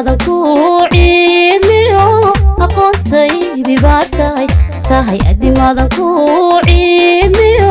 Adimadan ku ciidmiyo aqoontaydii baa tahay tahay. Adimadan ku ciidmiyo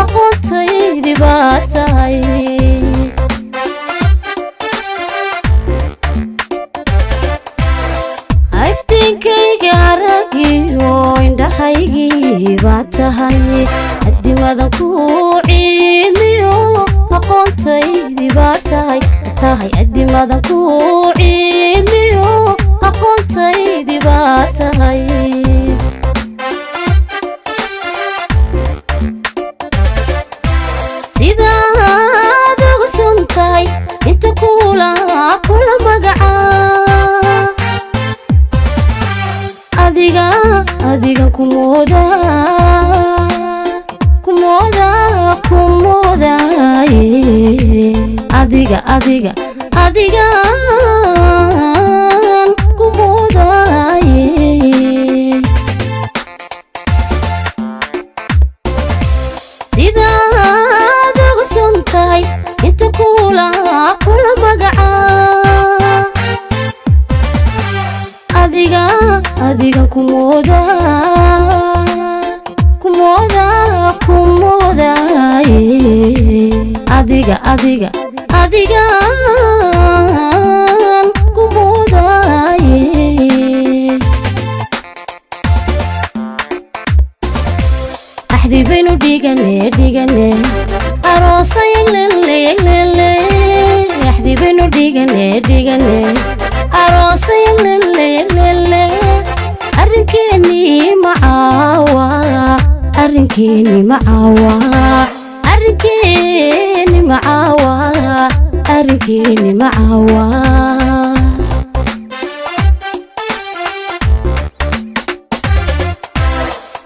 aqoontaydii baa tahay. Iftiinkayga aragiyo indhahaygii baa tahay. Adimadan ku ciidmiyo aqoontaydii baa tahay tahay. Adimadan ku ciidmiyo aqoontaydii baa tahay. Sidaad ugu sun tahay inta kula kula magacaa, adiga adiga kumooda kumooda kumoodaye. Adiga adiga adigan kumoodaye. Sidaad ugu sun tahay inta kula kula magacaa, adiga adiga kumooda kumooda kumoodaye. Adiga adiga adigan kumoodaye. Axdi baynu dhigane dhigane, aroosa yaglele yaglele. Axdi baynu dhigane dhigane, aroosa yaglele yaglele. Arrinkeeni macaawa, arrinkeeni macaawa, arrinkeeni macaawa, arrinkeeni macaawa.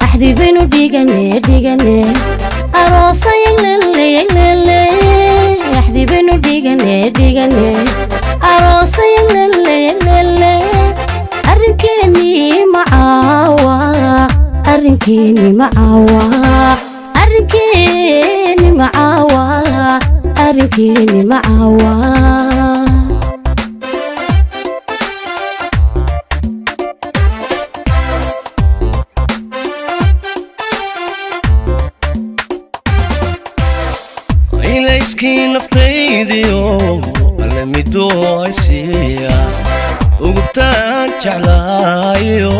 Axdi baynu dhigane dhigane, aroosa yaglele yaglele. Axdi baynu dhigane dhigane, aroosa yaglele yaglele. Arrinkeeni macaawa, arrinkeeni macaawa, arrinkeeni macaawa, arrinkeeni macaawa. Ilayskii naftaydiyo alle miduu ay siiya, ugubtaan jeclaayo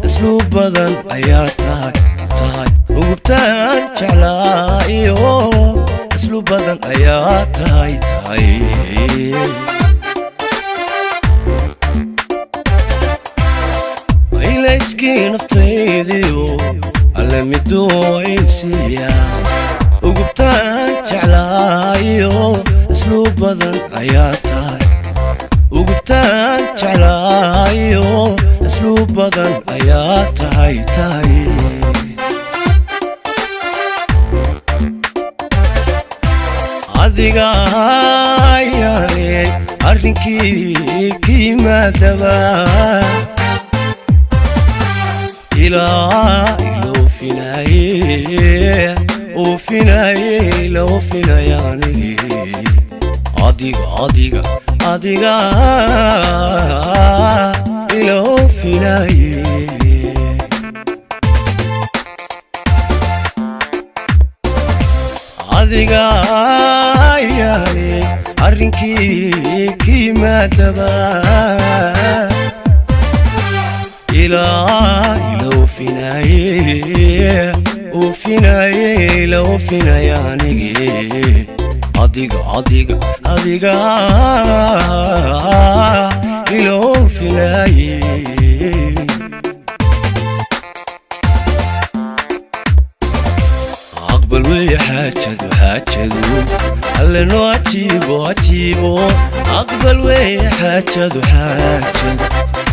asluub badan ayaa tahay tahay. Ugubtaan jeclaayo asluub badan ayaa tahay tahay. Ilayskii naftaydiyo alle miduu ay siiya, ugubtaan jeclaayo asluub badan ayaa tahay. Ugubtaan jeclaayo asluub badan ayaa tahay tahay. Adiga ayaane arrinkii ka yimaadaba ilaa iloofinaaye, oofinaaye, ila oofinaya anige. Adiga adiga adiga ila oofinaaye. Adiga ayaane arrinkii ka yimaadaba ilaa ila oofinaaye, oofinaaye, ila oofinaya anige. Adiga adiga adiga ila oofinaaye. Aqbal weeye xaajadu xaajadu, alle noo ajiibo ajiibo. Aqbal weeye xaajadu xaajadu,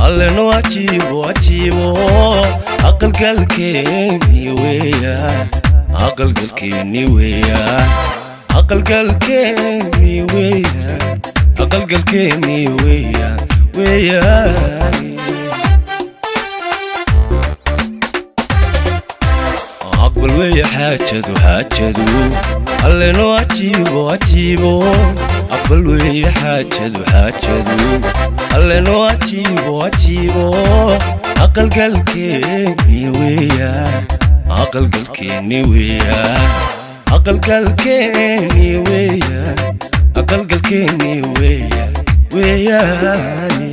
alle noo ajiibo ajiibo. Aqalgalkeeni weeya, aqalgalkeeni weeya, aqalgalkeeni weeya, aqalgalkeeni weeya weeyaan. Aqbal weeye xaajadu xaajadu, alle noo ajiibo ajiibo. Aqbal weeye xaajadu, xaajadu allenoo ajiibo, ajiibo. Aqalgalkeeni weeyaan, aqalgalkeeni weeyaan, aqalgalkeeni weeyaan, aqalgalkeeni weeyaan, weeyaane.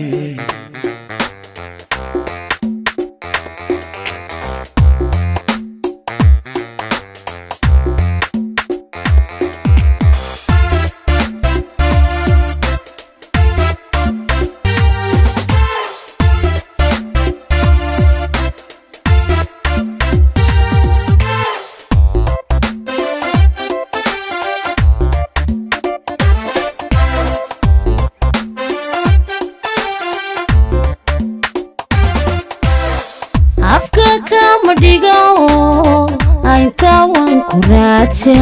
Afka kama dhigo, inta waan ku raaja.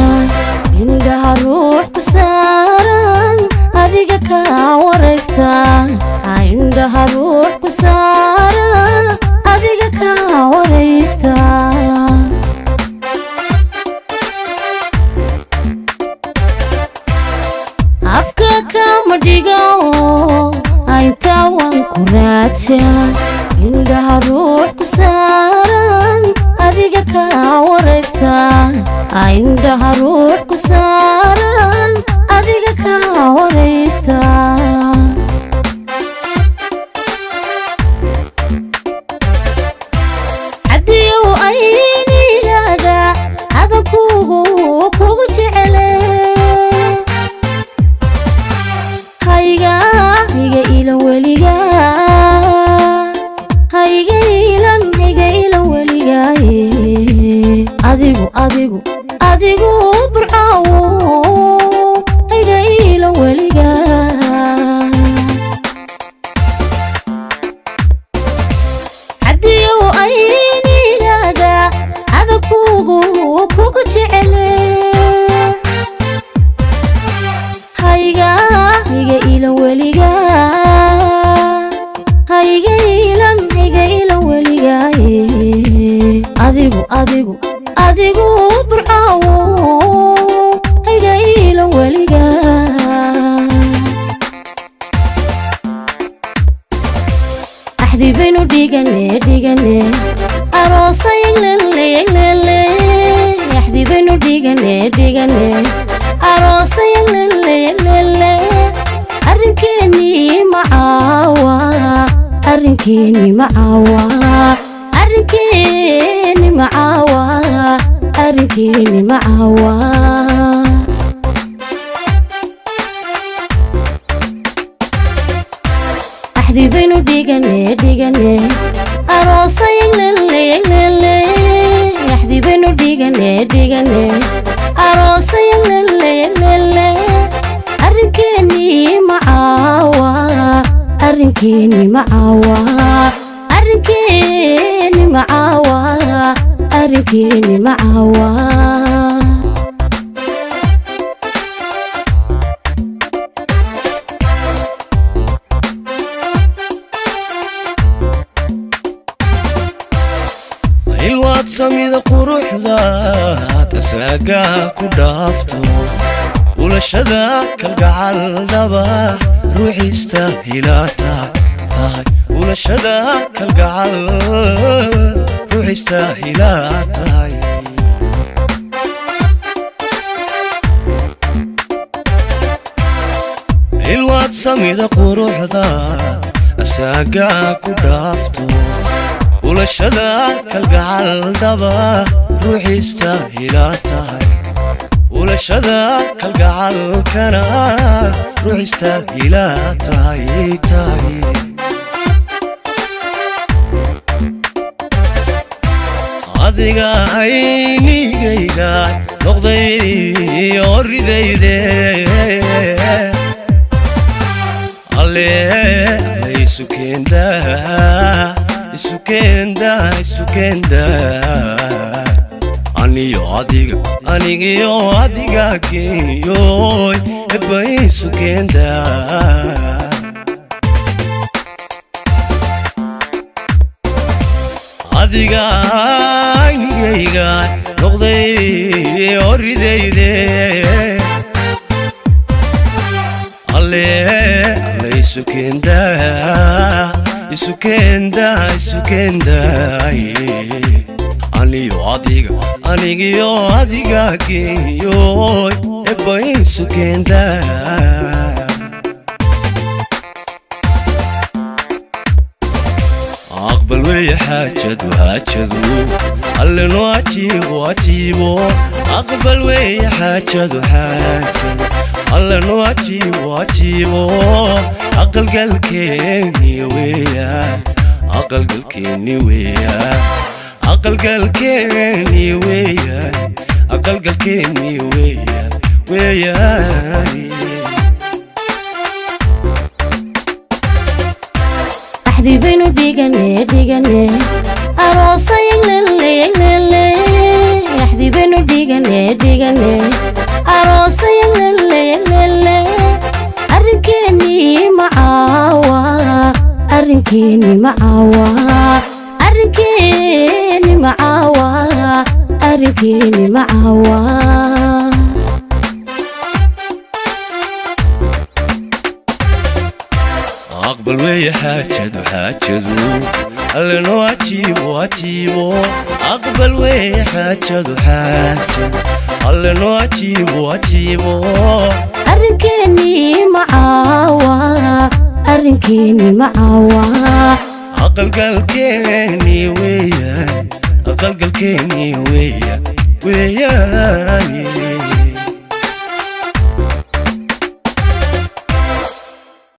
Indhaha ruux ku saaran, adiga kaa waraysta. Indhaha ruux ku saaran, adiga kaa waraysta. Afka kama dhigo, inta waan ku raaja. Indhaha ruux ku saaran, adiga kaa waraysta. Indhaha ruux ku saaran, adiga kaa waraysta. Cabdiyow, aynigaaga adan kugu jecele. Hayga higa ilan weliga, hayga ilan, higa ilan weligaaye. Adigu, adigu, adigu Burcaawo, hayga ilan weliga. Cabdiyow, aynigaaga adan kugu jecele. Hayga higa ilan weliga, hayga ilan, higa ilan weligaaye. Adigu, adigu, adigu Burcaawo, hayga ilan weliga. Axdi baynu dhigane, dhigane, aroosa yaglele, yaglele. Axdi baynu dhigane, dhigane, aroosa yaglele, yaglele. Arrinkeeni macaawa, arrinkeeni macaawa, arrinkeeni macaawa, arrinkeeni macaawa. Axdi baynu dhigane, dhigane, aroosa yaglele, yaglele. Axdi baynu dhigane, dhigane, aroosa yaglele, yaglele. Arrinkeeni macaawa, arrinkeeni macaawa, arrinkeeni macaawa, arrinkeeni macaawa. Ilwaad samida quruxda tasaagaa ku dhaafto, ulashada kalgacaldhaba ruuxiista hilaata tahay, ulashada kalgacal ruuxiista hilaa tahay. Ilwaad samida quruxda asaagaa ku dhaafto, ulashada kalgacaldhaba ruuxiista hilaa tahay, ulashada kalgacalkana ruuxiista hilaa tahay, tahay. Adiga aynigayga noqday oridayde, alle isu keenda, isu keenda, isu keenda. Aniyo adiga, anigiyo adiga geeyoy, eba isu keenda. Adiga aynigayga noqday oridayde. isu keendaa, isu keendaa, isu keendaaye. Aniyo adiga, anigiyo adiga geeyoy, ebba isu keendaa. Aqbal weeye xaajadu, xaajadu, alleno ajiibo, ajiibo. Aqbal weeye xaajadu, xaajadu, alleno ajiibo, ajiibo. Aqalgalkeeni weeya, aqalgalkeeni weeya, aqalgalkeeni weeya, aqalgalkeeni weeya weeyaan. Axdi baynu dhigane, dhigane, aroosay lele. Axdi baynu dhigane, dhigane, aroosay lele lele. Arrinkeeni macaawa, arrinkeeni macaawa, arrinkeeni macaawa, arrinkeeni macaawa. Aqbal weeye xaajadu, xaajadu, alleno ajiibo, ajiibo. Aqbal weeye xaajadu, xaajadu, alleno ajiibo, ajiibo. Arrinkeeni macaawa, arrinkeeni macaawa. Aqalgalkeeni weeya, aqalgalkeeni weeya weeyaan.